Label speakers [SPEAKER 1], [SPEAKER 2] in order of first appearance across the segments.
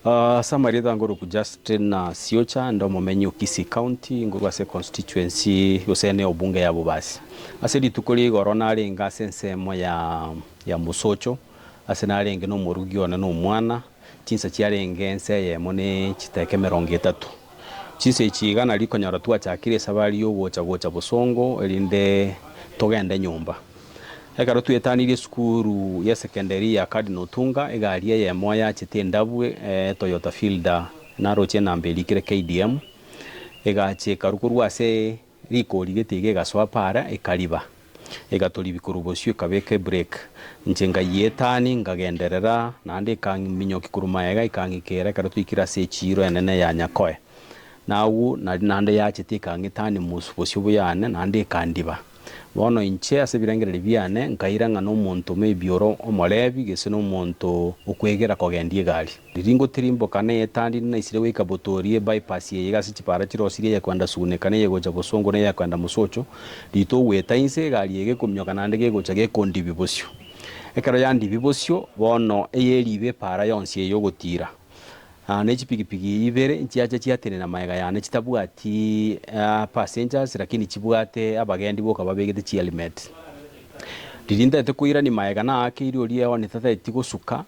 [SPEAKER 1] Ase amarieta ngoroku Justin Siocha, nde omomenyi o Kisii County, nkorwa ase econstituency gose ene obunge ya Bobasi. Ase rituko ria igoro narenge ase ensemo ya ya Mosocho, ase narenge na omorugi one na omwana, chinsa chiarenge ense eyemo ne chidakika emerongo etato. Chinsa echi iga nario konyora twachakire esabari yogocha gocha bosongo erinde togende nyomba. Ekero twetanirie esukuru y'esekenderi ya Cardinal Otunga, egari eyemo yachete endabu Toyota Fielder naroche enamba erikire KDM, egacha ekarwa korwa ase rikori gete iga egasoa para ekariba, egatoribi korwa bosio ekabeka ebrake. Inche nkayietani nkagenderera naende ekang'minyokia korwa magega ekang'ikera ekero twaikire ase echiiro enene ya Nyakoe. Na agwo nario naende yachete ekang'etania bosio bwane naende ekandiba. Bono inche ase ebirengererio biane nkaira ng'a nomonto maybe ore omorebi gese nomonto okwegera kogendia egari. Riria ngotirimboka neyetandi naisire goika Botoria ebypass eye iga ase chipara chirosirie eyekoenda Suneka na eyegocha Bosongo na eyekoenda Mosocho, rito ogoeta inse egari eye gekominyoka naende gegocha gekondibia bosio. Ekero yandibia bosio bono eyeribe epara yonsi eye ogotira. Ne chipigipigi ibere nchiacha chiatenena magega yane chitabwati passengers lakini chibwate abagendi boka babegete chihelmet. Riria ntagete koirania magega naakeire oria one tatageti gosuka,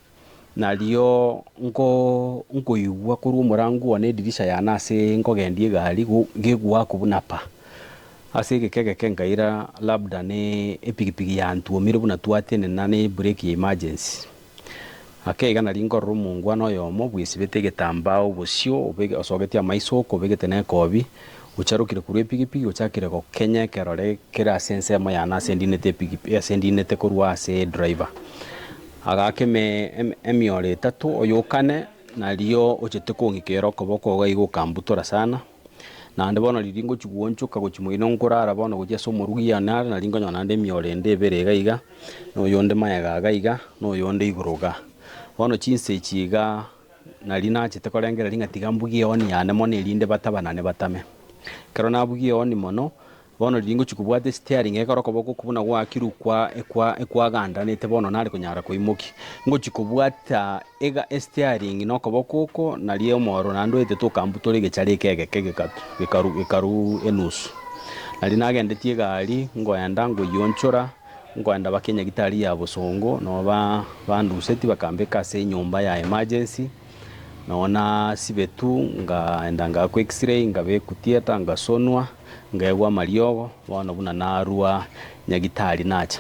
[SPEAKER 1] nario nko nkoigwa korwa omorango one edirisha yane ase nkogendia egari gegoakwa buna pa. Ase egeka egeke nkaira labda ne epigipigi yantwomire buna twatenena ne ebrake ya emergency. Ake iga nario nkorora omongwana oyomo bwesibete egetambaa obosio, osogetie amaiso oko, obegete nekobi, ocharokire korwa epigipigi, ochakire gokenya ekerore kere ase ensemo yane ase ndinete epigipi ase ndinete korwa ase edriver. Agaaka eme emioro etato, oyo okane nario ochete kong'ikera okoboko iga igo okambutora sana. Naende bono riria ngochia goonchoka gochia moino nkorara bono gochia ase omorugi one are, nario nkonyora naende emioro ende ebere iga iga, na oyonde magega iga iga, na oyonde igoro igaa. Bono chinsa echi igaa, nario nachete korengereria ng'a tiga mbugie ehoni yane mono erinde batabanane batame. Ekero nabugia ehoni mono, Bono riria ngochia kobwata esitearing ekero okoboko okwo buna gwaakirwe kwa ekwa ekwagandanete bono nare konyara koimokia. Ngochia kobwata ega esitearing na okoboko oko nario omoro naende oetete okambutora egechara eke egeke gekatu gekaru gekaru enusu. Nario nagendetie egari ngoenda ngoyionchora, nkoenda baka enyagitari ya bosongo noo ba banduseti bakambeka ase enyomba ya emergency. Noo nasibetu ngaenda ngaakwa x-ray ngabekwa theatre ngasonwa. Nkaegwa amariogo, bono buna narua nyagitari nacha.